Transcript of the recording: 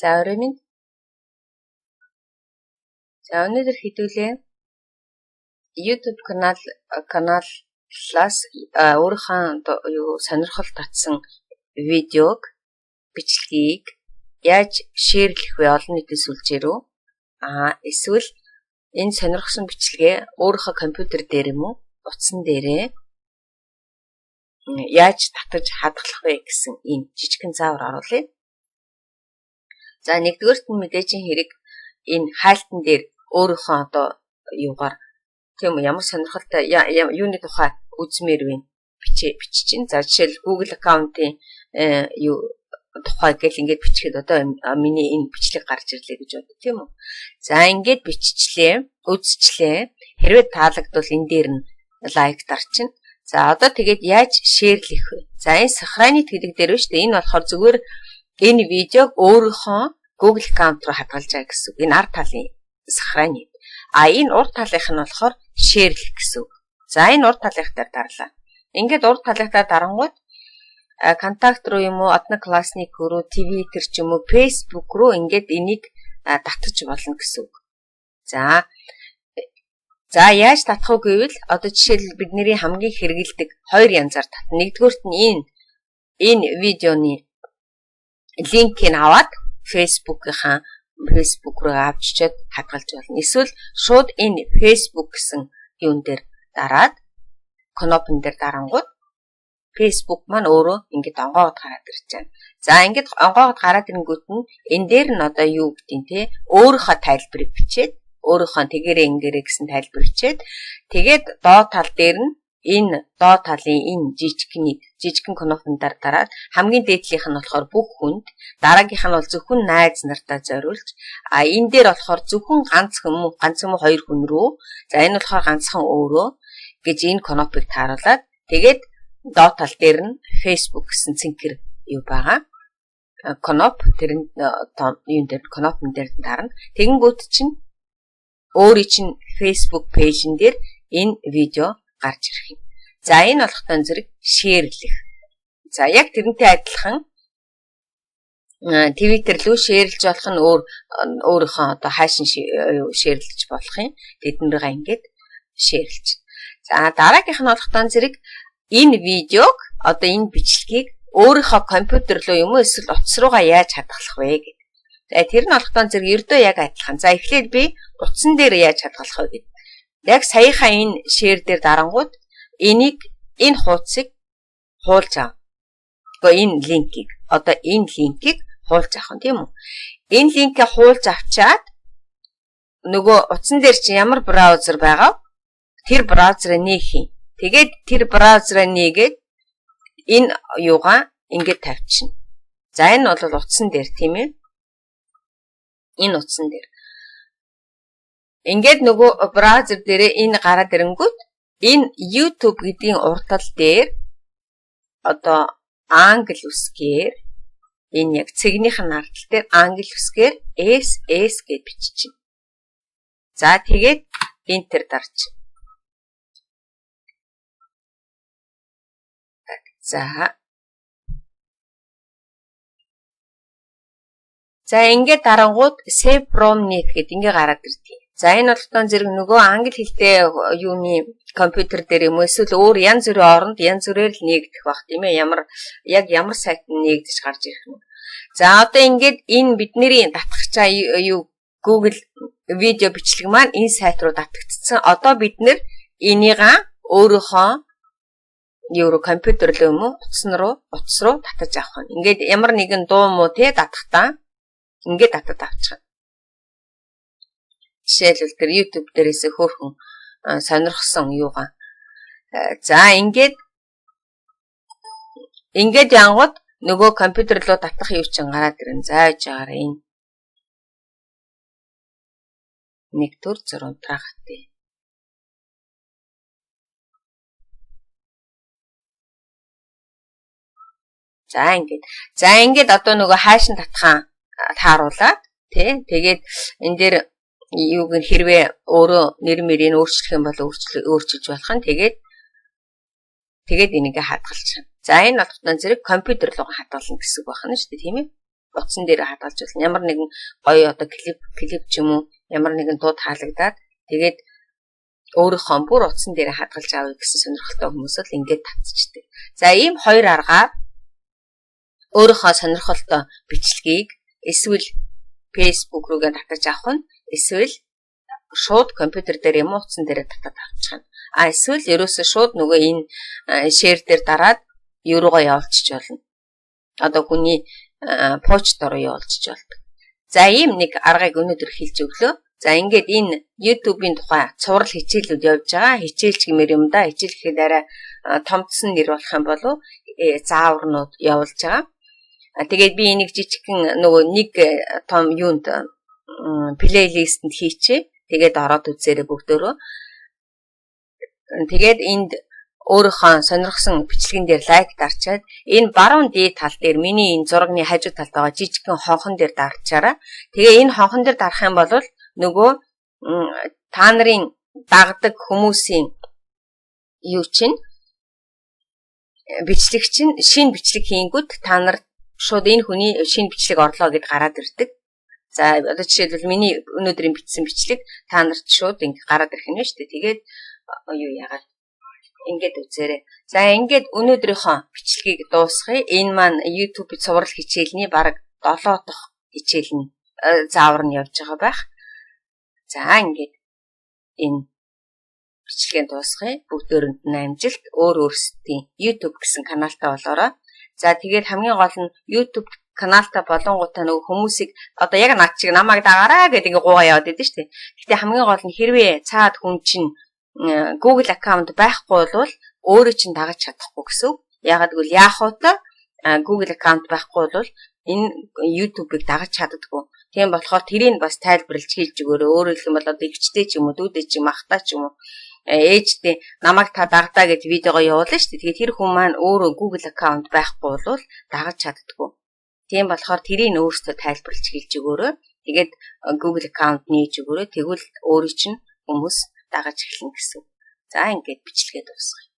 За орой минь. За өнөөдөр хэдүүлээ YouTube каналаас өөрийнхөө юу сонирхол татсан видеог, бичлэгийг яаж share-лэх вэ олон нийтийн сүлжээ рүү? Эсвэл энэ сонирхсан бичлэгээ өөрийнхөө компьютер дээр юм уу, утсан дээрээ яаж татаж хадгалах вэ гэсэн ийм жижигхэн заавар оруулъя. За нэгдүгээрт нь мэдээжийн хэрэг энэ хайлтан дээр өөрийнхөө одоо юугаар тийм үү ямар сонирхолтой юуны тухай үзмээр вэ бичиж чинь. За жишээл Google аккаунтын юу тухай гэл ингээд бичихэд одоо миний энэ бичлэг гарч ирлээ гэж бодъё, тийм үү. За ингээд биччихлээ, үзчихлээ. Хэрвээ таалагдвал энэ дээр нь лайк дарчин. За одоо тэгээд яаж share-лэх вэ? За энэ сохранить гэдэг дээр байна шүү дээ. Энэ болохоор зүгээр энэ видеог өөрийнхөө Google аккаунт руу хадгалж байгаа гэсэн үг. Энэ ард талын сохранить. А энэ урд талынх нь болохоор share-лэх гэсэн үг. За энэ урд талынх дээр дарлаа. Ингээд урд талынхаа дарангууд контакт руу юм уу, Одноклассник руу, Twitter ч юм уу, Facebook руу ингээд энийг татаж болно гэсэн үг. За яаж татах вэ гэвэл одоо жишээл бидний хамгийн хэрэгэлдэг хоёр янзаар татна. Нэгдүгээрт нь энэ видеоны линкийг аваад Facebook-ийнхаа Facebook руу авчичаад хадгалж болно. Эсвэл шууд энэ Facebook гэсэн юун дээр дараад, кнопон дээр дарангууд Facebook маань өөрөө ингээд онгоогод гараад ирж байна. За ингээд онгоогод гараад ирэнгүүт нь энэ дээр нь одоо юу гэдیں те өөрийнхөө тайлбарыг бичээд, өөрийнхөө тэгэрээ ингээрээ гэсэн тайлбар бичээд, тэгээд доод тал дээр нь энэ доод талын энэ жижигхнийг жижигхэн кнопон дээр дараад, хамгийн дээдлийнх нь болохоор бүх хүнд, дараагийнх нь бол зөвхөн найз нартаа зориулж, а энэ дээр болохоор зөвхөн ганц хүмүүс, ганц юм уу хоёр хүн рүү, за энэ болохоор ганцхан өөрөө гэж энэ кнопыг тааруулаад, тэгээд доод тал дээр нь Facebook гэсэн цэнхэр юу байгаа кноп, тэр юун дээр кнопн дээр дарна. Тэгэнгүүт чинь өөрийн чинь Facebook page-н дээр энэ видео гарч ирэх юм. За энэ болохтой зэрэг share-лэх. За яг тэрнтэй адилхан Twitter рүү share-лж болох нь өөр өөрийнхөө одоо хайшин share-лж болох юм. Тэднэрээ ингээд share-лж. За дараагийнх нь болохтой зэрэг энэ видеог, одоо энэ бичлэгийг өөрийнхөө компьютер руу юм уу эсвэл утас руугаа яаж хадгалах вэ гэдэг. За тэр нь болохтой зэрэг ердөө яг адилхан. За эхлээд би утсан дээр яаж хадгалах вэ гэдэг. Яг саяхаа энэ share дээр дарангууд энийг, энэ хуудсыг хуулж ав. Гэхдээ энэ линкийг, одоо энэ линкийг хуулж авах нь, тийм үү? Энэ линкээ хуулж авчаад нөгөө утсан дээр чинь ямар браузер байгаа тэр браузерыг нээх юм. Тэгээд тэр браузераа нээгээд энэ юугаа ингээд тавьчихна. За энэ бол утсан дээр, тийм ээ. Энэ утсан дээр. Ингээд нөгөө браузер дээрээ энэ гараад ирэнгүүт энэ YouTube гэдгийн уртал дээр одоо англи үсгээр, энэ яг цэгнийх нь ардтал дээр англи үсгээр SS гэж биччихнэ. За тэгээд Enter дарч. За. За ингээд дарангууд save from net гэдэг ингээ гараад ирдэг. За энэ болохоор зэрэг нөгөө англи хэлтэй юуны компьютер дээр юм эсвэл өөр янз бүрийн оронд янз бүрээр л нээгдэх бах, тийм ээ. Ямар яг ямар сайт нь нээгдэж гарч ирэх нь. За одоо ингээд энэ бидний татгачаа юу Google видео бичлэг маань энэ сайт руу татагдсан. Одоо бид нэр энийгээ өөрийнхөө юу руу, компьютер руу юм уу утсан руу, утас руу татаж авах нь. Ингээд ямар нэгэн дуу муу те татахтаа ингээд татад авчих. Жишээлбэл тэр YouTube дээрээс хөөрхөн сонирхсон юугаа. За ингээд янгууд нөгөө компьютер руу татах юу чинь гараад ирэн. За яж байгаарай энэ. 1 төр 6 трахтай. За ингээд. За ингээд одоо нөгөө хайшин татхаа тааруулаад тий. Тэгээд энэ дээр юуг нь хэрвээ өөрөө нэр мөрийг өөрчлөх юм бол өөрчилж болох нь, тэгээд энийг хадгалчих. За энэ болохоор зэрэг компьютер руу хадгална гэсэн үг байна шүү дээ, тийм ээ. Утсан дээр хадгалж болно. Ямар нэгэн гоё одоо клип ч юм уу, ямар нэгэн дуу таалагдаад, тэгээд өөрийнхөө бүр утсан дээр хадгалж авъя гэсэн сонирхолтой хүмүүс л ингээд татчихдаг. За, ийм хоёр аргаар өөрийнхөө сонирхолтой бичлэгийг эсвэл Facebook руугаа татаж авах нь, эсвэл шууд компьютер дээр юм уу, утсан дээр татаад авчих нь. А эсвэл ерөөсөө шууд нөгөө энэ share дээр дараад юу руугаа явуулчих болно. Одоо хүний почт руу явуулчих болдог. За, ийм нэг аргыг өнөөдөр хэлж өглөө. За, ингээд энэ YouTube-ийн тухай цуврал хичээлүүд явж байгаа. Хичээлч гэмээр юм да. Хичээл гэхэд арай томдсон нэр болох юм болов, зааварнууд явуулж байгаа. Тэгээд би энийг жижигхэн нөгөө нэг том юунд, playlist энд хийчээ. Тэгээд ороод үзээрэй бүгдөө. Тэгээд энд өөрийнхөө сонирхсан бичлэгэн дээр like дарчаад, энэ баруун дээд тал дээр, миний энэ зурагны хажуу талд байгаа жижигхэн хонхон дээр дарчаарай. Тэгээ энэ хонхон дээр дарах юм бол нөгөө та нарын дагдаг хүмүүсийн юу чинь, бичлэг чинь шинэ бичлэг хийнгүүт та нар шууд энэ хүний шинэ бичлэг орлоо гэд гараад ирдэг. За, одоо жишээлбэл, миний өнөөдрийн бичсэн бичлэг та нарт шууд ингэ гараад ирэх нь шүү дээ. Тэгээд юу яагаад ингээд үзээрэй. За, ингээд өнөөдрийнхөө бичлэгийг дуусгая. Энэ маань YouTube цуврал хичээлний бараг 7 дахь хичээл нь, заавар нь явж байгаа байх. За, ингээд энэ бичлэгээ дуусгая. Бүгдөөрэнд нь амжилт. Өөр өөрсдийн YouTube гэсэн каналтай болоорой. За, тэгээд хамгийн гол нь YouTube каналтай болонгуудаа нөгөө хүмүүсийг одоо яг над чиг намайг дагаарай гэдэг ингээ гуугаа яваад идэв шүү дээ. Гэхдээ хамгийн гол нь хэрвээ цаад хүн чинь Google аккаунт байхгүй бол өөрөө чинь дагаж чадахгүй гэсэн үг. Яагаад гэвэл яах вэ? Google аккаунт байхгүй бол энэ YouTube-ыг дагаж чаддаггүй. Тийм болохоор тэрийг бас тайлбарлаж хэлж өгөөрэй. Өөрөөр хэлэх юм бол одоо эгчтэй ч юм уу, дүүдээ ч юм, ахтай ч юм уу, ээжтэй намайг та дагдаа гэж видеого явуулна шүү дээ. Тэгээд тэр хүн маань өөрөө Google аккаунт байхгүй бол дагаж чаддаггүй. Тийм болохоор тэрийг өөрсдөө тайлбарлаж хэлж өгөөрэй. Тэгээд Google аккаунт нээж өгөөрэй. Тэгвэл өөрийн чинь хүмүүс дагаж эхэлнэ гэсэн. За, ингээд бичлэгээ дуусгая.